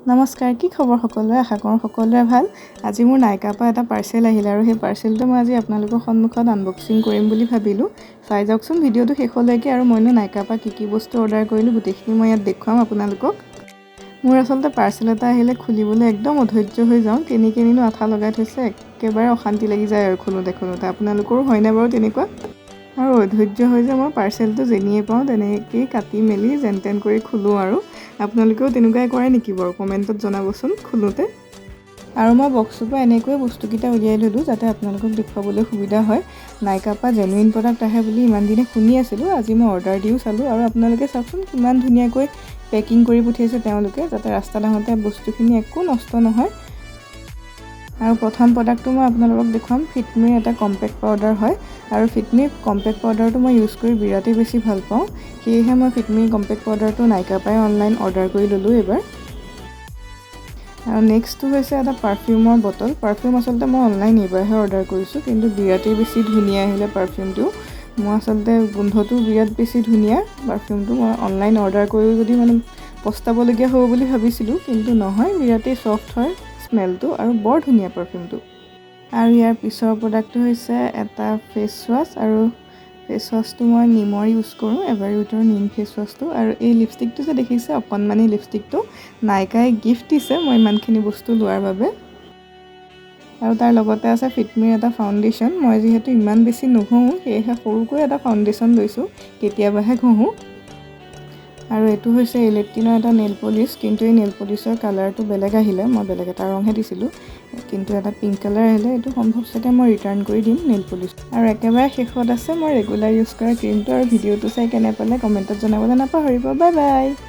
নমস্কাৰ, কি খবৰ সকলোৰে? আশা কৰোঁ সকলোৰে ভাল। আজি মোৰ নাইকাৰ পৰা এটা পাৰ্চেল আহিলে আৰু সেই পাৰ্চেলটো মই আজি আপোনালোকৰ সন্মুখত আনবক্সিং কৰিম বুলি ভাবিলোঁ। চাই যাওকচোন ভিডিঅ'টো শেষলৈকে। আৰু মইনো নাইকাৰ পৰা কি কি বস্তু অৰ্ডাৰ কৰিলোঁ, গোটেইখিনি মই ইয়াত দেখুৱাম আপোনালোকক। মোৰ আচলতে পাৰ্চেল এটা আহিলে খুলিবলৈ একদম অধৈৰ্য হৈ যাওঁ। কেনি কেনিনো আঠা লগাই থৈছে, একেবাৰে অশান্তি লাগি যায় আৰু খোলোঁতে খোলোঁতে। আপোনালোকৰো হয়নে বাৰু তেনেকুৱা? আৰু অধৈৰ্য হৈ যে মই পাৰ্চেলটো যেনিয়ে পাওঁ তেনেকেই কাটি মেলি যেন তেন কৰি খোলোঁ। আৰু আপোনালোকেও তেনেকুৱাই কৰে নেকি বাৰু? কমেণ্টত জনাবচোন খোলোঁতে। আৰু মই বক্সটোৰ পৰা এনেকৈয়ে বস্তুকেইটা উলিয়াই ল'লোঁ, যাতে আপোনালোকক দেখুৱাবলৈ সুবিধা হয়। নাইকাৰ পৰা জেনুইন প্ৰডাক্ট আহে বুলি ইমান দিনে শুনি আছিলোঁ, আজি মই অৰ্ডাৰ দিও চালোঁ। আৰু আপোনালোকে চাওকচোন, কিমান ধুনীয়াকৈ পেকিং কৰি পঠিয়াইছে তেওঁলোকে, যাতে ৰাস্তাত আহোঁতে বস্তুখিনি একো নষ্ট নহয়। আৰু প্ৰথম প্ৰডাক্টটো মই আপোনালোকক দেখুৱাম, ফিটমিৰ এটা কম্পেক্ট পাউডাৰ হয়। আৰু ফিটমিৰ কম্পেক্ট পাউডাৰটো মই ইউজ কৰি বিৰাটেই বেছি ভাল পাওঁ। সেয়েহে মই ফিটমিৰ কম্পেক্ট পাউডাৰটো নাইকাৰ পৰাই অনলাইন অৰ্ডাৰ কৰি ল'লোঁ এইবাৰ। আৰু নেক্সটটো হৈছে এটা পাৰফিউমৰ বটল। পাৰফিউম আচলতে মই অনলাইন এইবাৰহে অৰ্ডাৰ কৰিছোঁ, কিন্তু বিৰাটেই বেছি ধুনীয়া আহিলে পাৰফিউমটো। মই আচলতে গোন্ধটো বিৰাট বেছি ধুনীয়া পাৰফিউমটো। মই অনলাইন অৰ্ডাৰ কৰিও যদি মানে পস্তাবলগীয়া হ'ব বুলি ভাবিছিলোঁ, কিন্তু নহয়, বিৰাটেই ছফ্ট হয় স্মেলটো আৰু বৰ ধুনীয়া পাৰফিউমটো। আৰু ইয়াৰ পিছৰ প্ৰডাক্টটো হৈছে এটা ফেচ ৱাছ। আৰু ফেচ ৱাছটো মই নিমৰ ইউজ কৰোঁ, এভাৰৰুটৰ নিম ফেচ ৱাছটো। আৰু এই লিপষ্টিকটো যে দেখিছে, অকণমানি লিপষ্টিকটো নাইকাই গিফ্ট দিছে মই ইমানখিনি বস্তু লোৱাৰ বাবে। আৰু তাৰ লগতে আছে ফিটমিৰ এটা ফাউণ্ডেশ্যন। মই যিহেতু ইমান বেছি নুঘঁহোঁ, সেয়েহে সৰুকৈ এটা ফাউণ্ডেশ্যন লৈছোঁ, কেতিয়াবাহে ঘঁহোঁ। আৰু এইটো হৈছে ইলেক্ট্ৰিনৰ এটা নেইল পলিচ, কিন্তু এই নেইল পলিচৰ কালাৰটো বেলেগ আহিলে। মই বেলেগ এটা ৰংহে দিছিলোঁ, কিন্তু এটা পিংক কালাৰ আহিলে। এইটো সম্ভৱ চাগে মই ৰিটাৰ্ণ কৰি দিম নেইল পলিচ। আৰু একেবাৰে শেষত আছে মই ৰেগুলাৰ ইউজ কৰা ক্ৰীমটো। আৰু ভিডিঅ'টো চাই কেনে পালে কমেণ্টত জনাবলৈ নাপাহৰিব। Bye bye.